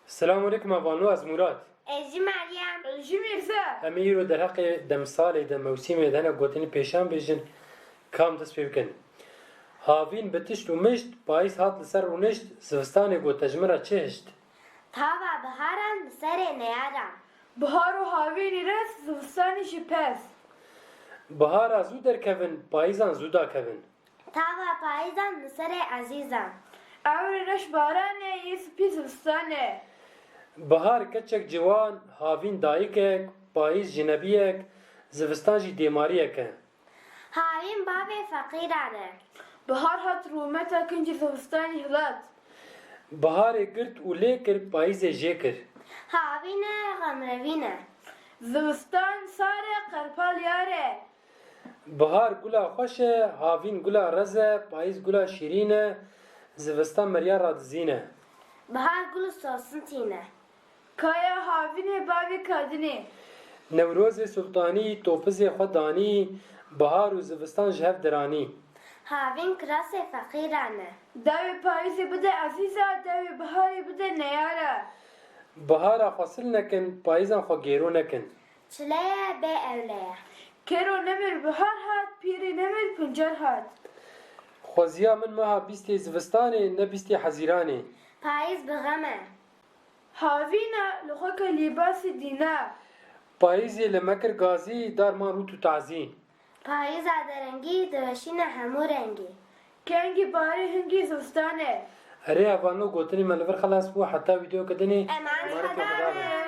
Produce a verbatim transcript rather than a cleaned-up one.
Selamun aleykum, hevalno, ez Murat. Ez jî Meryem. Ez jî Mîrze. Em ê îro derheqê demsalê de, mewsîmê de hinek gotinî pêşan bêjin, kam dest pê bikin. Havîn bi tişt û mişt, payîz hat li ser rûnişt, zivistanê got, te ji min re çi hişt? Tava biharan bi serê neyaran. Bihar û havînî rez, zivistanî jî pez. Bihara zû derkevin, payîzan zû dakevin. Tava payîzan li serê ezîzan. Ewrê reş baranê, yê spî zivistanê. Bihar keçek ciwan, havîn dayikek, payîz jinebiyek, zivistan jî dêmariyek e. Havîn bavê feqîran e. Bihar hat rûmeta kincî zivistanî hilat. Biharê girt û lê kir, payîzê jê kir. Havîn e, xemrevîn e. Zivistan sar e, qerpal yar e. Bihar gula xweş e, havîn gula rez e, payîz gula şîrîn e, zivistan meriya radizîn e. Bihar gul û sosin tîne. Kaya havînê bavê kadinê. Newrozê sultanî topizê xwe danî, bihar û zivistan ji hev diranî. Havîn kirasê feqîran e. Dawê payîzê bide ezîza, dawê biharê bide neyara. Bihara xwesil nekin, payîzan xwe gêro nekin. Çileye bê ewleye. Kero nemir bihar hat, pîrê nemir pincar hat. Xweziya min meha bîstê zivistanê, ne bîstê hezîranê. Payîz bi xem e. Havîna li xwe ke lîbasî dîna. Payîzê li me kir gazî, dar man rût û tazî. Payîza derengî diweşîne hemû rengî. Kengî barê hingî zivistan e. Erê hevalno, gotinê me li vir xelas bû, heta vîdeoyeke dinê. Emanet Xwedê.